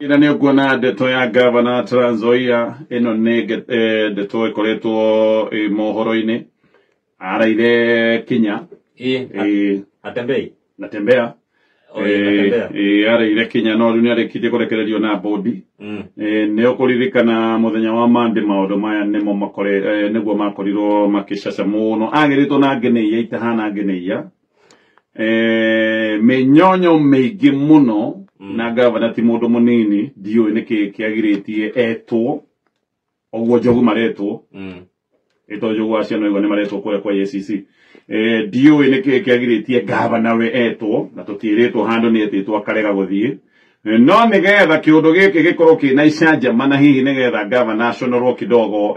Ĩna nĩ ũkuona ndeto ya gavana Trans Nzoia ĩno nĩ ndeto ĩkoretwo ĩ mohoro-inĩ araire Kinya. Ĩ atembei. Natembea. Araire Kinya no rĩu nĩ arĩkĩtie kũrekererio na bodi. Nĩ ũkũririkana mũthenya wa Monday maũndũ maya nĩmo makore nĩguo makorirwo makĩcaca mũno agĩrĩtwo na ngeneia itahana ngeneia mĩnyonyo mĩingĩ mũno na gavana ti mũndũ mũnini ndiũĩ nĩkĩ kĩagirĩtie etwo ũguo Njogu maretwo ĩto Njogu wa ciana igua nĩ maretwo kũrĩa kwa EACC ndiũĩ nĩkĩ kĩagirĩtie gavana we etwo na tũtiĩrĩtwo handũ nĩ etĩtwo akarega gũthiĩ no nĩgetha kĩũndũ gĩkĩ gĩkorwo kĩna icanjama na hihi nĩgetha gavana aconorwo kidogo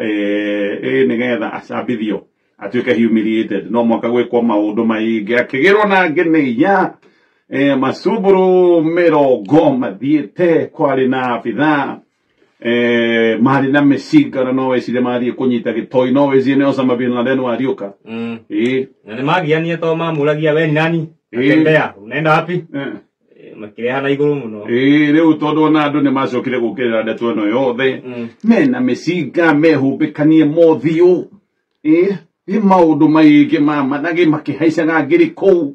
nĩgetha acambithio atuĩke humiliated no mwaka gwĩkwo maũndũ maingĩ akĩgĩrwo na ngeneia macuburu mĩrongo mathiĩte kwarĩ na abithaa marĩ na mĩcinga na no wecirie mathiĩ kũnyita gĩtoi no wecirie nĩ Osama bin Laden wariũka. Na nĩ magianie to mamũragia we ni nani? Atembea, unaenda wapi? Makĩreha na igũrũ mũno. Rĩu tondũ ona andũ nĩ macokire gũkĩrĩra ndeto ĩno yothe mena mĩcinga mehumbĩkanie mothiũ nĩ maũndũ maingĩ mamanagĩ makĩhaicaga ngiri kũu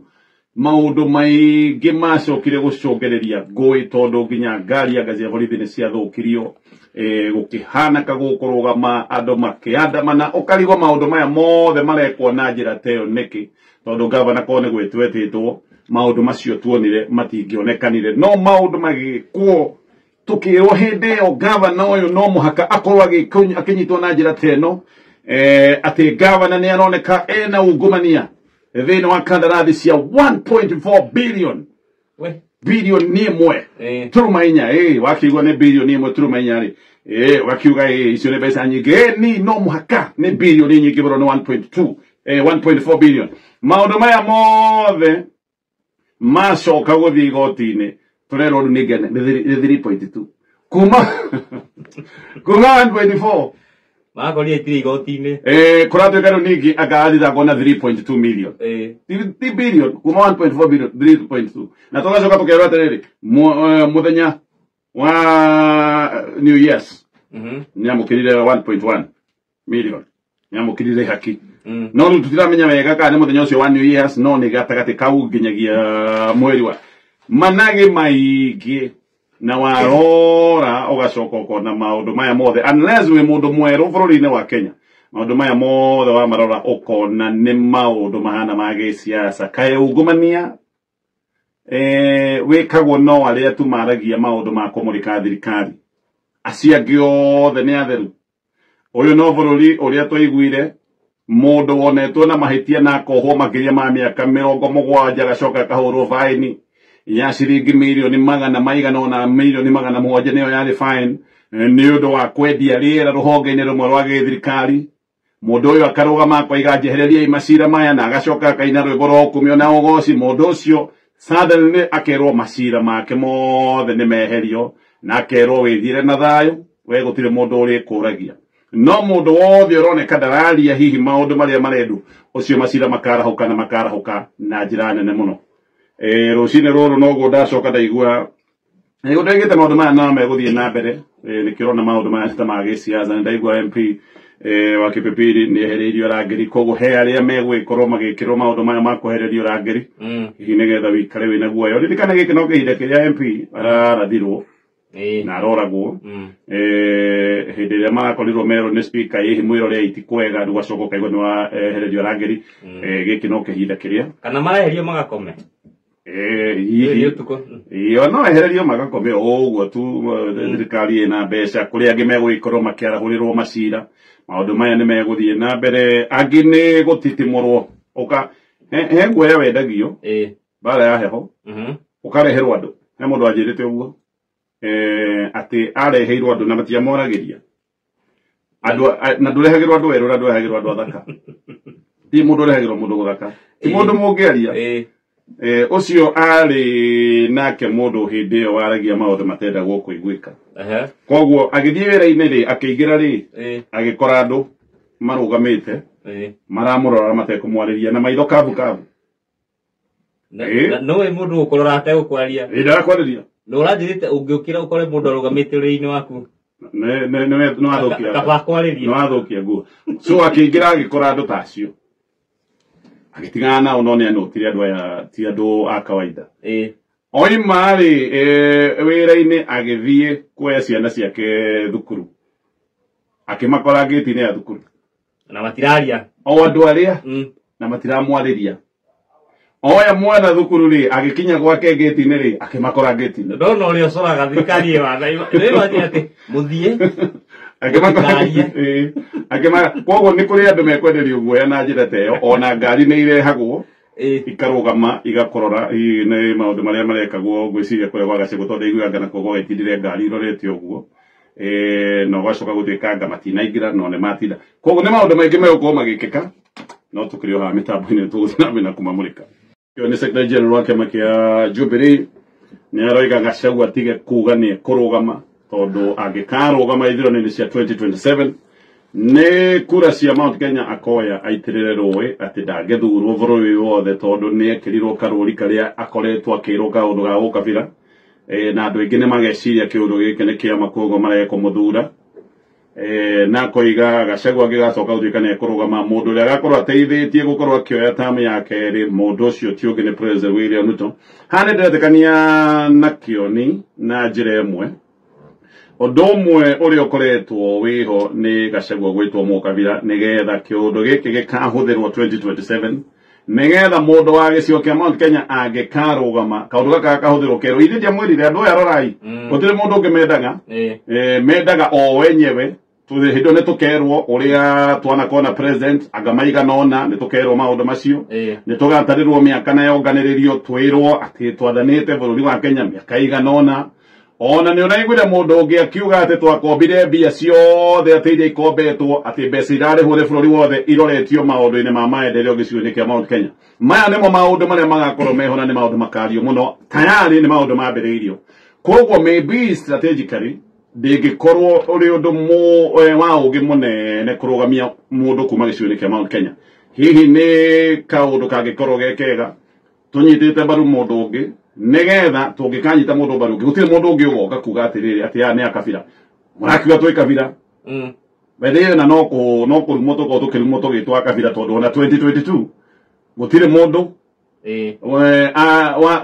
maũndũ maingĩ macokire gũcũngĩrĩria ngũĩ tondũ nginya ngari anga cia borithi nĩ ciathũkirio gũkĩhanaka gũkũrũgama andũ makĩandamana ũkarigwo maũndũ maya mothe marekwo na njĩra ta ĩyo nĩkĩ tondũ gavana korwo nĩ gwĩtwo etĩtwo maũndũ macio tuonire matingĩonekanire no maũndũ magĩkwo tũkĩrwo hĩndĩ ĩyo gavana ũyũ no mũhaka akorwo akĩnyitwo na njĩra ta ĩno atĩ gavana nĩ aroneka ena ungumania thĩinĩ wa kandarathi cia 1.4 billion bilioni ĩmwe turuma inya wakiuga nĩ bilioni ĩmwe turuma inya rĩ wakiuga icio nĩ mbeca nyingĩ ni no mũhaka nĩ bilioni nyingĩ mũno nĩ 1.2 1.4 billion maũndũ maya mothe macoka gũthiĩ igoti-inĩ tũrerwo rĩu nĩ 3.2 kuma 1.4 makorire itiri igoti-inĩ kũratuĩka rĩu ningĩ akathithangwo na 3.2 million ti billion kuma 1.4 billion 3.2 na tũgacoka tũkerwo atĩrĩrĩ mũthenya wa New Year's nĩ amũkĩrire 1.1 million nĩ amũkĩrire haki no rĩu tũtiramenya wega kana nĩ mũthenya ũcio wa New Year's no nĩ gatagatĩ kau nginyagia mweri wa managĩ maingĩ na warora ũgacoka ũkona maũndũ maya mothe unless wĩ mũndũ mwerũ bũrũri-inĩ wa Kenya maũndũ maya mothe wamarora ũkona nĩ maũndũ mahana ma gĩsiasa kaĩ ungumania wĩkagwo no arĩa tu maragia maũndũ ma kũmũrĩka thirikari acio angĩ othe nĩ atheru ũyũ no bũrũri ũrĩa twaiguire mũndũ wonetwo na mahĩtia na akohwo makĩria ma mĩaka 70 agacoka akahũrwo faini ya ciringi milioni magana maigana ona milioni 700 nĩyo yarĩ fine nĩ ũndũ wa kwendia rĩera rũhonge-inĩ rũmwe rwa gĩthirikari mũndũ ũyũ akarũgama akoiga njehereriai macira maya na agacoka akaina rwĩmbo rwa ũkumio na ũgoci mũndũ ũcio suddenly akerwo macira make mothe nĩ meherio na akerwo wĩthiĩre na thayũ we gũtirĩ mũndũ ũrĩkũragia no mũndũ wothe ũroneka ndararia hihi maũndũ marĩa marendwo ũcio macira makarahũka na makarahũka na njĩra nene mũno rũcinĩ rũrũ noguo ndacoka ndaigua nĩguo ndaigĩte maũndũ maya no megũthiĩ na mbere nĩkĩo ũrona maũndũ maya ta ma gĩsiasa nĩ ndaigua MP wa Kipipiri nĩ ehereirio rangĩri koguo he arĩa megũgĩkorwo magĩkĩrwo maũndũ maya ma kwehererio rangĩri hihi nĩgetha wĩikare wĩna guoya ũririkane gĩkĩ no kĩhinda kĩrĩa MP ararathirwo na aroragwo hĩndĩ ĩrĩa marakorirwo merwo nĩ speaker hihi mwĩrore ti kwega rĩu ũgacoka ũkaigua nĩ waehererio rangĩri gĩkĩ no kĩhinda kĩrĩa kana mareherio magakome iyo no ehererio magakome ũguo tu thirikari ĩna mbeca kũrĩa angĩ megũgĩkorwo makĩarahũrĩrwo macira maũndũ maya nĩ megũthiĩ na mbere angĩ nĩ gũtitimũrwo ũka he guoya wendagio mbara ya heho ũkareherwo andũ he mũndũ anjĩrĩte ũguo atĩ areheirwo andũ na matiamoragĩria andũ na ndũrehagĩrwo andũ erũ na ndũrehagĩrwo andũ athaka ti mũndũ ũrehagĩrwo mũndũ gũthaka ti mũndũ mũngĩaria ũcio arĩ nake mũndũ hĩndĩ ĩyo waragia maũndũ matendagwo kũiguĩka koguo agĩthiĩ wĩra-inĩ rĩ akĩingĩra rĩ agĩkora andũ marũgamĩte maramũrora matekũmwarĩria na maitho kabu kabu no wĩ mũndũ gũkũrora ategũkwaria ndakwarĩria No ũranjĩrĩte ũngĩũkĩra ũkore mũndũ arũgamĩte ũrĩrĩ-inĩ waku. Nĩ wathũkia. Kaba kwarĩrie. Nĩ wathũkia nguo. So akĩingĩra agĩkora andũ ta acio. Agĩtigana nao no nĩ anotire andũ aya ti andũ a kawaida. Oima rĩ wĩra-inĩ agĩthiĩ kuoya ciana ciake thukuru. Akĩmakora ngĩti-inĩ ya thukuru. Na matiraria. O andũ arĩa na matiramwarĩria. Oya mwana thukuru rĩ agĩkinya gwake ngĩti-inĩ rĩ akĩmakora ngĩti-inĩ. Ndona ũrĩa ũcoraga thirikari ĩyo nĩ atĩ mũthiĩ akĩmakora koguo nĩ kũrĩ andũ mekwenderio guoya na njĩra ta ĩyo ona ngari nĩ irehagwo ikarũgama igakorora hihi nĩ maũndũ marĩa marekagwo ngwĩciria kũrĩa gwa Gachagua tondũ iguaga nakuo gwagĩtindire ngari irorete ũguo na ũgacoka gũtuĩka anga matinaingĩra no nĩ matinda. Koguo nĩ maũndũ maingĩ megũkorwo magĩkĩka no tũkĩrĩ o haha mĩtambo-inĩ tũgũthiĩ na mbere na kũmamũrĩka. Ũyũ nĩ Secretary General wa kĩama kĩa Jubilee nĩ aroiga Gachagua atige kuga nĩ ekũrũgama tondũ angĩkarũgama ithurano-inĩ cia 2027 nĩ kura cia Mount Kenya akoya aitĩrĩre rũĩ atĩ ndangĩthurwo bũrũri wothe tondũ nĩ ekĩrirwo karũri karĩa akoretwo akĩrwo kaũndũ ga gũkabira na andũ aingĩ nĩ mageciria kĩũndũ gĩkĩ nĩ kĩama koguo marekũmũthura na koiga Gachagua angĩgacoka gũtuĩka nĩ ekũrũgama mũndũ ũrĩa agakorwo ateithĩtie gũkorwo akĩoya tamu ya kerĩ mũndũ ũcio ti ũngĩ nĩ President William Ruto. Haha nĩ ndĩretĩkania na Kĩoni na njĩra ĩmwe. Ũndũ ũmwe ũrĩa ũkoretwo wĩho nĩ Gachagua gwĩtwo mũkabira nĩgetha kĩũndũ gĩkĩ gĩkahũthĩrwo 2027 nĩgetha mũndũ wa gĩcigo kĩa Mount Kenya angĩkarũgama kaũndũ gaka gakahũthĩrwo kerũ. Ithuĩ ndiamwĩrire andũ aya rorai gũtirĩ mũndũ ũngĩ mendaga mendaga o wenyewe. Hĩndĩ ĩyo nĩ tũkerwo ũrĩa twanakorwo na president anga maigana ũna nĩ tũkerwo maũndũ macio nĩ tũgatarĩrwo mĩaka na yonganĩrĩrio twĩrwo atĩ twathanĩte bũrũri wa Kenya mĩaka igana ũna. Ona nĩ ũraiguire mũndũ ũngĩ akiuga atĩ twakombire mbia ciothe atĩ iria ikombetwo atĩ mbeca irarĩhwo nĩ bũrũri wothe iroretio maũndũ-inĩ ma maendeleo gĩcigo-inĩ kĩa Mount Kenya. Maya nĩmo maũndũ marĩa magakorwo meho na nĩ maũndũ makario mũno tayari nĩ maũndũ mambĩrĩirio. Koguo maybe strategically ndĩngĩkorwo ũrĩ ũndũ wa ũũgĩ mũnene kũrũgamia mũndũ kuma gĩcigo-inĩ kĩa Mount Kenya. Hihi nĩ kaũndũ kangĩkorwo ge kega tũnyitĩte mbaru mũndũ ũngĩ nĩgetha tũngĩkanyita mũndũ mbaru ũngĩ gũtirĩ mũndũ ũngĩ ũgoka kuga atĩrĩrĩ atĩ aya nĩ akabira mũrakiuga twĩ kabira mbere na no kũrumwo tũkorwo tũkĩrumwo tũgĩtwo akabira tondũ ona 2022 gũtirĩ mũndũ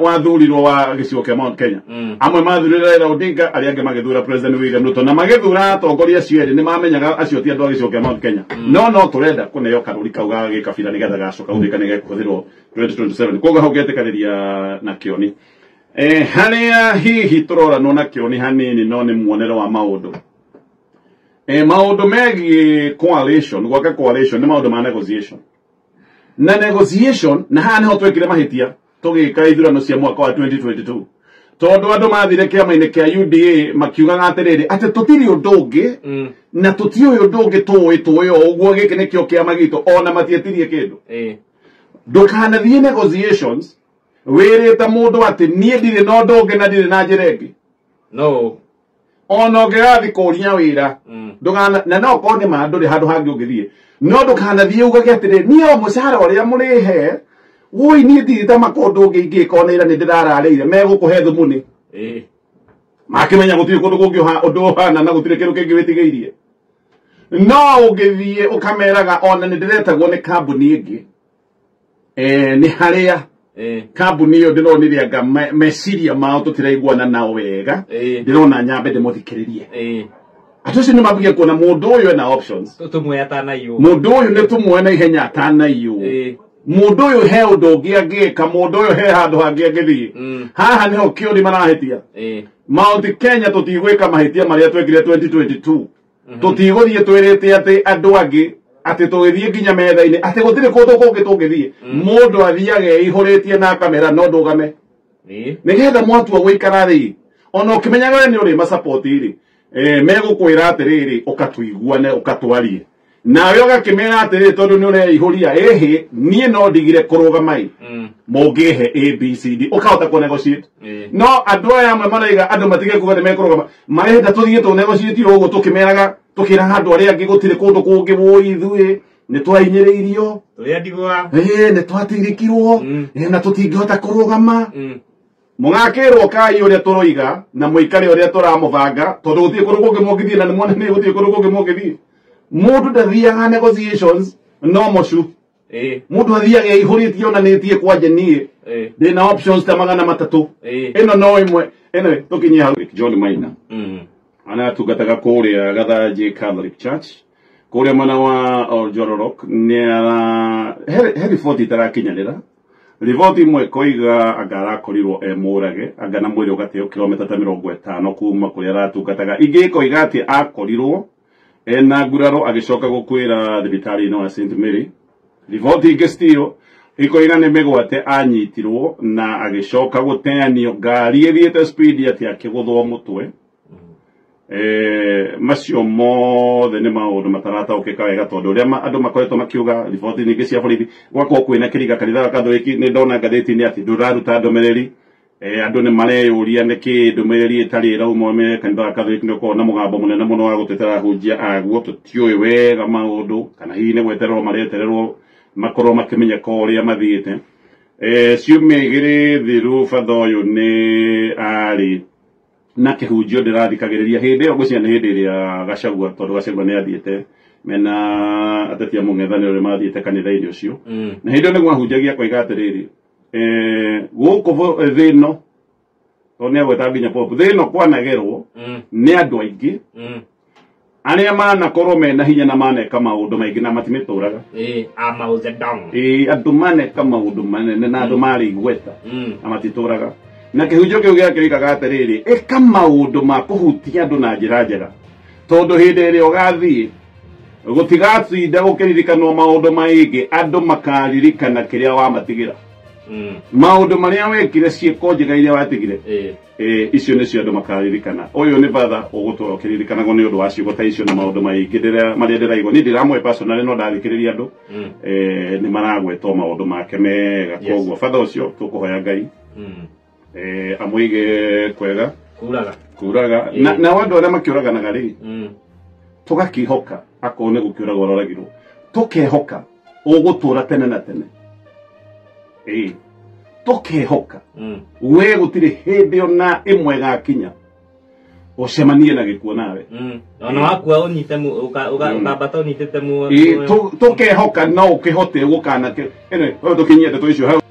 wathurirwo wa gĩcigo kĩa Mount Kenya. Amwe mathurire Raila Odinga arĩa angĩ magĩthura President William Ruto na magĩthura atongoria acio erĩ nĩ mamenyaga acio ti andũ a gĩcigo kĩa Mount Kenya. No no tũrenda kũneo karũri kau ga gĩkabira nĩgetha gacoka gũtuĩka nĩ gekũhũthĩrwo 2027. Koguo hau ngetĩkanĩria na Kĩoni. Harĩa hihi tũroranwo na Kĩoni hanini no nĩ muonere wa maũndũ. Maũndũ megiĩ coalition, gwaka coalition nĩ maũndũ ma negotiation. Na negotiation na haha niho twekire mahĩtia tũgĩka ithurano cia mwaka wa 2022 tondũ andũ mathire kĩama-inĩ kĩa UDA makiugaga atĩrĩrĩ atĩ tũtirĩ ũndũ ũngĩ na tũtiũĩ ũndũ ũngĩ tũĩ tũĩ o ũguo gĩkĩ nĩkĩo kĩama gitũ ona matietirie kĩndũ. Ndũkanathiĩ negotiations wĩrĩte mũndũ atĩ niĩ ndirĩ na ũndũ ũngĩ na ndirĩ na njĩra ĩngĩ. No ona ũngĩgathiĩ kũria wĩra ndũkana na no korwo nĩ ma ndũrĩ handũ hangĩ ũngĩthiĩ no ndũkanathiĩ ugage atĩrĩ niĩ o mũcara ũrĩa mũrĩhe woi niĩ ndirĩ ta makũndũ ũngĩ ingĩka ona ira nĩ ndĩrararĩire megũkũhe thumu nĩ makĩmenya gũtirĩ kũndũ kũngĩ ũndũ ũhana na gũtirĩ kĩndũ kĩngĩ wĩtigĩirie. No ũngĩthiĩ ũkameraga ona nĩ ndĩretagwo nĩ kambuni ĩngĩ nĩ harĩa kambuni ĩyo ndĩronire anga meciria mao tũtiraiguana nao wega ndĩrona nyambe ndĩmũthikĩrĩrie. Andũ acio nĩ mambagia kuona mũndũ ũyũ ena options. Tũmwe atanaiywo. Mũndũ ũyũ nĩ tũmwe na ihenya atanaiywo. Mũndũ ũyũ he ũndũ ũngĩ angĩka, mũndũ ũyũ he handũ hangĩ angĩthiĩ. Haha nĩho Kĩoni marahĩtia. Mount Kenya tũtigwĩka mahĩtia marĩa twekire 2022. Tũtigũthiĩ twĩrĩte atĩ andũ angĩ atĩ tũgĩthiĩ nginya metha-inĩ atĩ gũtirĩ kũndũ kũngĩ tũngĩthiĩ. Mũndũ athiaga eihũrĩtie na kamera no ndũgame. Nĩgetha mwatua gũikara rĩ ona ũkĩmenyaga we nĩ ũrĩ macapoti rĩ megũkwĩra atĩrĩrĩ ũkatũiguane ũkatwarie nawe ũgakĩmera atĩrĩrĩ tondũ nĩ ũreihũria ĩhĩ niĩ no ndigire kũrũgama ĩ mũngĩhe ABCD ũkahota kũ negotiate. No andũ aya amwe maraiga andũ matige kuga nĩ mekũrũgama marenda tũthiĩ tũ negotiate ũguo tũkĩmeraga tũkĩraga andũ arĩa angĩ gũtirĩ kũndũ kũngĩ woi ithuĩ nĩ twahinyĩrĩirio tũrĩ ndigwa nĩ twatirikirwo na tũtingĩhota kũrũgama. Mũgakĩrwo kai ũrĩa tũroiga na mũikare ũrĩa tũramũbanga tondũ gũtirĩ kũndũ kũngĩ mũngĩthiĩ na nĩmuone nĩ gũtirĩ kũndũ kũngĩ mũngĩthiĩ. Mũndũ ndathiaga negotiations no mũcu. Mũndũ athiaga aihũrĩtie onanĩtie kwanja niĩ ndĩna options ta 300. Ĩno no ĩmwe. Anyway, tũkinyie hau. John Maina anatungataga kũrĩa Gathanjĩ Catholic Church kũrĩa mwena wa Oljororok nĩ he riboti itarakinyanĩra. Riboti imwe koiga anga arakorirwo e mũrage anga na mwĩrĩ ũgateo kilomita ta 50 kuma kũrĩa aratungataga. Ingĩ ikoiga atĩ akorirwo ena nguraro agĩcoka gũkwĩra thibitarĩ-inĩ wa St Mary. Riboti ingĩ still ikoiga nĩ mĩgwate anyitirwo na agĩcoka gũteanio ngari ĩthiĩte speed atĩ akĩgũthwo mũtwe. Macio mothe nĩ maũndũ matarataũkĩka wega tondũ ũrĩa andũ makoretwo makiuga riboti nyingĩ cia borithi gwakorwo kwĩna kĩriga kanitha wa Katholiki nĩ ndona ngathĩti-inĩ atĩ ndũraruta ndũmĩrĩri. Andũ nĩ mareyũria nĩkĩ ndũmĩrĩri ĩtarĩ ĩrauma kanitha wa Katholiki nĩ ũkoragwo na mũgambo mũnene mũno wa gũtetera ahunjia aguo tũtiũĩ wega maũndũ kana hihi nĩ gwetererwo maretererwo makorwo makĩmenyeka ũrĩa mathiĩte. Ciumia igĩrĩ thiru batha ũyũ nĩ arĩ na kĩhunjio ndĩrathikagĩrĩria hĩndĩ ĩyo ngwĩciria nĩ hĩndĩ ĩrĩa Gachagua tondũ Gachagua nĩ athiĩte mena ateti a mũng'ethanĩro nĩ mathiĩte kanitha-inĩ ũcio. Na hĩndĩ ĩyo nĩguo ahunjagia koiga atĩrĩrĩ gũkũ thĩ ĩno tondũ nĩ agweta nginya Pope thĩ ĩno kwanagerwo nĩ andũ aingĩ arĩa manakorwo mena hinya na maneka maũndũ maingĩ na matimĩtũraga. A Mao Zedong. Andũ maneka maũndũ manene na andũ marĩ igweta na matitũraga. Na kĩhunjio kĩu gĩake gĩkaga atĩrĩrĩ ĩka maũndũ ma kũhutia andũ na njĩra njega tondũ hĩndĩ ĩrĩa ũgathiĩ gũtigatinda gũkĩririkanwo maũndũ maingĩ andũ makaririkana kĩrĩa wamatigĩra. Maũndũ marĩa wekire ciĩko njega iria watigire icio nĩcio andũ makaririkana. Ũyũ nĩ batha ũgũtũra ũkĩririkanagwo nĩ ũndũ wa ciugo ta icio na maũndũ maingĩ marĩa ndĩraigua. Niĩ ndiramũĩ personally no ndathikĩrĩria andũ nĩ maragwetwo maũndũ make mega. Koguo batha ũcio tũkũhoya Ngai amũige kwega kuraga na andũ arĩa makĩũraganaga rĩ tũgakĩhoka akorwo nĩ gũkĩũraga ũroragirwo tũkehoka ũgũtũra tene na tene. Tũkehoka we gũtirĩ hĩndĩ ona ĩmwe gakinya ũcemanie na gĩkuo nawe. Ona wakua ũnyite ũkambata ũnyitĩte muoyo. Tũkehoka no ũkĩhote gũkana. Anyway, tũkinyie ndeto icio hau.